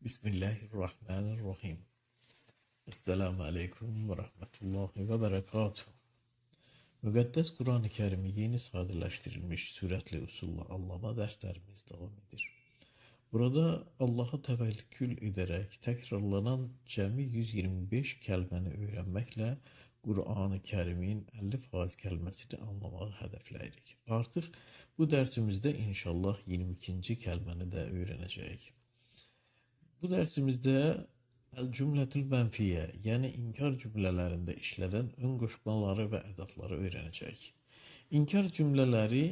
Bismillahirrahmanirrahim. Esselamu aleyküm ve rahmetullahi ve berekatuhu. Müqəddəs Qur'an-ı Kərimi yeni sadələşdirilmiş sürətli üsulla anlama dərslərimiz davam edir. Burada Allaha təvəkkül edərək təkrarlanan cəmi 125 kəlməni öyrənməklə Qur'an-ı Kərimin 50% kəlməsini anlamağı hədəfləyirik. Artıq bu dərsimizdə inşallah 22-ci kəlməni də öyrənəcəyik. Bu dərsimizdə əl-cümlətül mənfiyyə, yəni inkar cümlələrində işlənən ön qoşmaları və ədatları öyrənəcəyik. İnkar cümlələri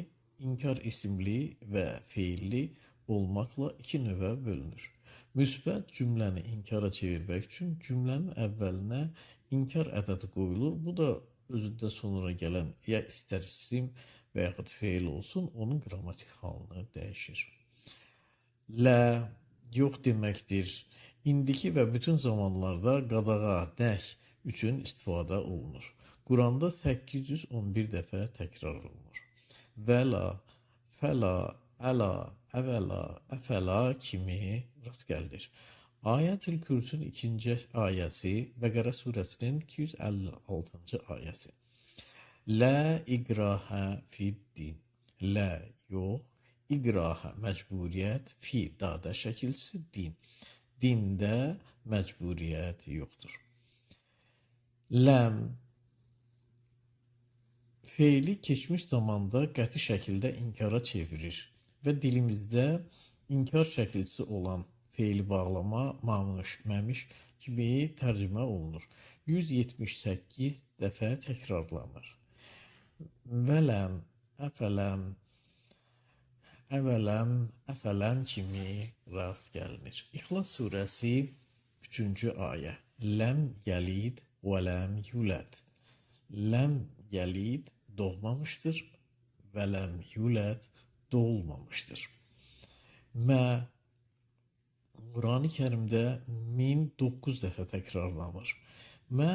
inkar isimli və feilli olmaqla iki növə bölünür. Müsbət cümləni inkara çevirmək üçün cümlənin əvvəlinə inkar ədəti qoyulur. Bu da özündə sonra gələn ya istər isim və yaxud feil olsun, onun qrammatik halını dəyişir. Lə, yox deməkdir. İndiki və bütün zamanlarda qadağa, nəh üçün istifadə olunur. Quranda 811 dəfə təkrar olunur. Vəla, fəla, əla, əvəla, əfəla kimi rast gəlinir. Ayətül Kürsün ikinci ayəsi, Bəqərə surəsinin 256-cı ayəsi. Lə igrahə fid-din. Lə, yox, igrahə, məcburiyyət, fi, dadə şəkilçisi, din. Dində məcburiyyət yoxdur. Ləm, feili keçmiş zamanda qəti şəkildə inkara çevirir və dilimizdə inkar şəkilçisi olan feili bağlama, mamış, məmiş kimi tərcümə olunur. 178 dəfə təkrarlanır. Vələm, əfələm, əvələm, əfələm kimi rast gəlinir. İxlas surəsi 3-cü ayə. Ləm yəlid və ləm yulad. Ləm yəlid doğmamışdır və ləm yulad doğulmamışdır. Mə Qur'an-ı Kərimdə 1009 dəfə təkrarlanır. Mə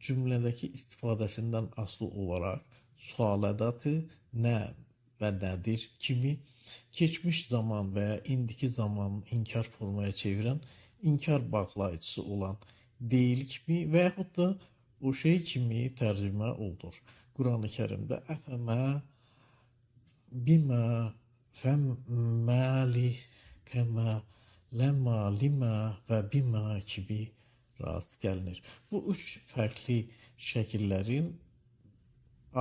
cümlədəki istifadəsindən asılı olaraq sual ədatı, nə və nədir kimi keçmiş zaman və ya indiki zamanın inkar formaya çevirən inkar bağlayıcısı olan deyil kimi və yaxud da o şey kimi tərcümə olunur. Qur'an-ı Kərimdə əfəmə, bimə, fəmməli, kəmə, ləmma, limə və bimə kimi rast gəlinir. Bu üç fərqli şəkillərin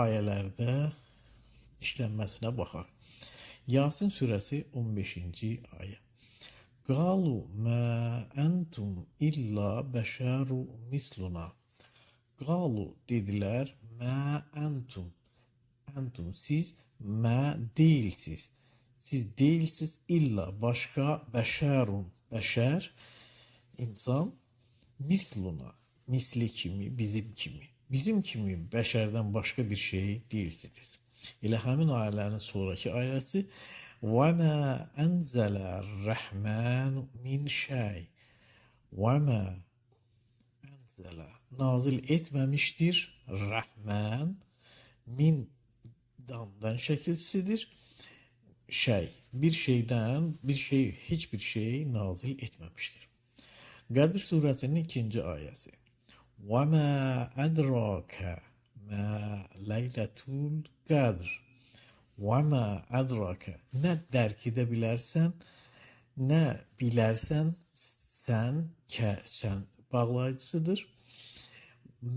ayələrdə işlənməsinə baxaq. Yasin surəsi 15-ci ayə. Qalu mə entum illa bəşəru misluna. Qalu dedilər, mə entum. Entum siz, mə deyilsiz. Siz deyilsiz illa başqa bəşərun, bəşər, insan, misluna, misli kimi, bizim kimi. Bizim kimi bəşərdən başqa bir şey deyilsiniz. Elə həmin ayələrin sonraki ayəsi və mə ənzələ rəhmən min şey. Və mə ənzələ nazil etməmişdir rəhmən min damdan şəkilçisidir. Şey, bir şeydən, bir şey, heç bir şey nazil etməmişdir. Qədir surəsinin ikinci ayəsi. Və mə ədrakə mə leylətul qədr. Və mə ədrakə. Nə dərk edə bilərsən, nə bilərsən, sən, kə, sən bağlayıcısıdır.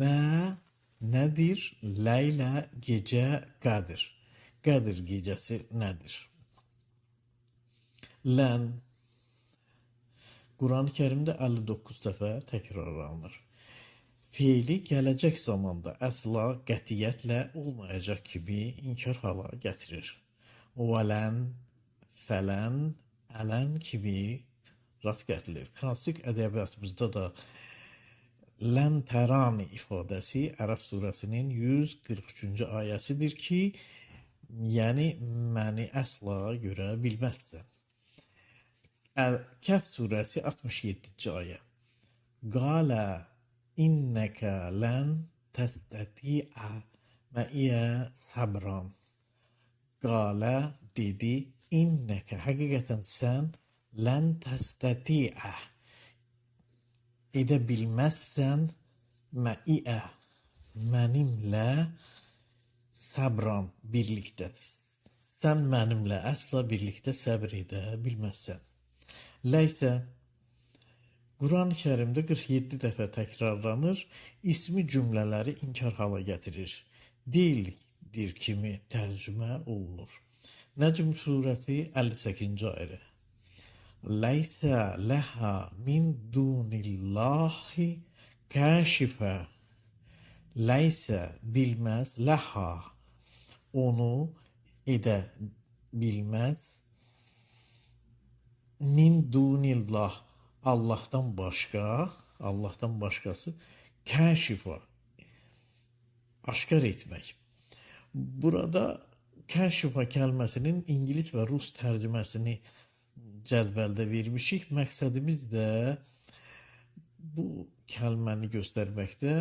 Mə nədir? Leylə, gecə, qədir. Qədir gecəsi nədir? Lən Qur'an-ı Kərimdə 59 dəfə təkrarlanır. Feili gələcək zamanda əsla qətiyyətlə olmayacaq kimi inkar hala gətirir. Vələn, fələn, ələn kimi rast gətirilir. Klassik ədəbiyyatımızda da lən tərani ifadəsi Ərəf surəsinin 143-cü ayəsidir ki, yəni məni əsla görə bilməzsən. Əl-Kəhf surəsi 67-ci ayə. Qalə innəkə lən təstəti'ə məiyə sabran. Qalə dedi, innəkə, həqiqətən sən lən təstəti'ə. edə bilməzsən, məiə, mənimlə, səbran, birlikdə. Sən mənimlə əsla birlikdə səbr edə bilməzsən. Leysə Quran-ı Kərimdə 47 dəfə təkrarlanır, ismi cümlələri inkar hala gətirir. Deyildir kimi tərcümə olunur. Nəcm surəsi 58-ci ayə. Leysə ləhə min dunillahi kəşifə. Leysə bilməz, ləhə onu edə bilməz. Min dunillah Allahdan başqa, Allahdan başqası kəşifa, aşkar etmək. Burada kəşifa kəlməsinin ingilis və rus tərcüməsini cədvəldə vermişik. Məqsədimiz də bu kəlməni göstərməkdə,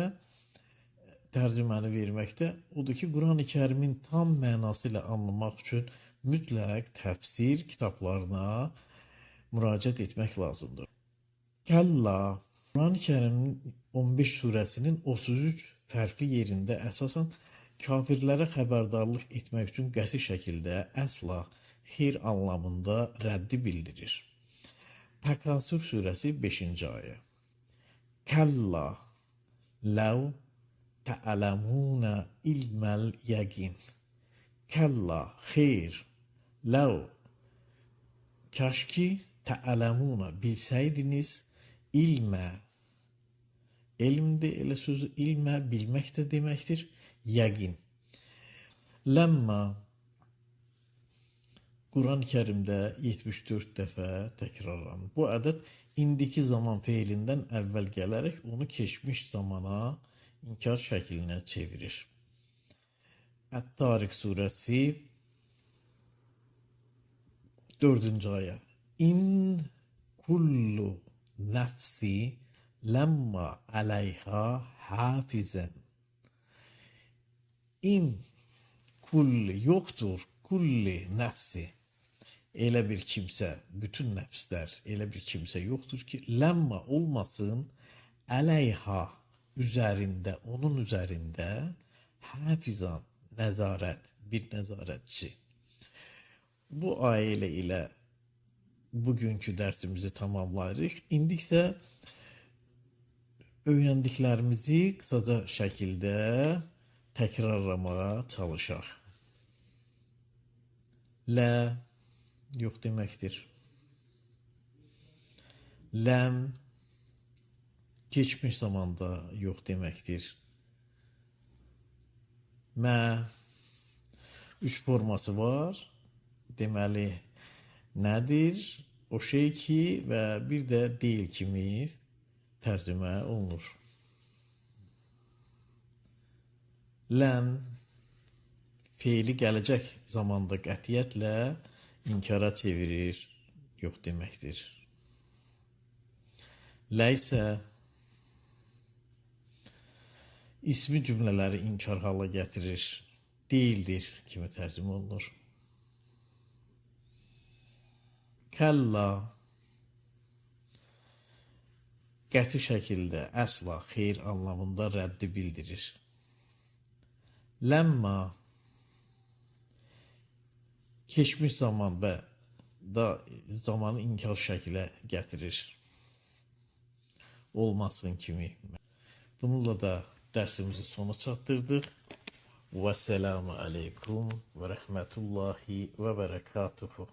tərcüməni verməkdə odur ki, Quran-ı Kərimin tam mənası ilə anlamaq üçün mütləq təfsir kitablarına müraciət etmək lazımdır. Kəlla, Quran-ı Kərimin 15 surəsinin 33 fərqli yerində əsasən kafirlərə xəbərdarlıq etmək üçün qəti şəkildə əsla xeyr anlamında rəddi bildirir. Təkasür surəsi 5-ci ayə. Kəlla, ləv tə'ələmunə ilməl yəqin. Kəlla, xeyr, ləv, kaş ki, tə'ələmunə bilsəydiniz, ilmə, elmdir, elə sözü ilmə, bilmək də deməkdir, yəqin. Ləmmə, Quran-ı Kərimdə 74 dəfə təkrarlanır. Bu ədəd indiki zaman feilindən əvvəl gələrək onu keçmiş zamana inkar şəklinə çevirir. Ət-Tariq surəsi 4-cü ayə. İn kullu nəfsi ləmma əleyha hafizən. İn kulli yoxdur, kulli nəfsi. Elə bir kimsə, bütün nəfslər, elə bir kimsə yoxdur ki, ləmma olmasın, əleyha üzərində, onun üzərində hafizan, nəzarət, bir nəzarətçi. Bu ayə ilə bugünkü dərsimizi tamamlayırıq. İndi isə öyrəndiklərimizi qısaca şəkildə təkrarlamağa çalışaq. Lə yox deməkdir. Ləm keçmiş zamanda yox deməkdir. Mə üç forması var. Deməli, nədir? O şey ki və bir də deyil kimi tərcümə olunur. Lən feili gələcək zamanda qətiyyətlə inkara çevirir, yox deməkdir. Ləysə ismi cümlələri inkar hala gətirir, deyildir kimi tərcümə olunur. Kəlla qəti şəkildə əsla xeyr anlamında rəddi bildirir. Ləmma keçmiş zaman və da zamanı inkar şəkilə gətirir. Olmasın kimi. Bununla da dərsimizi sona çatdırdıq. Vəsselamu aleykum və rəhmətullahi və bərəkatuhu.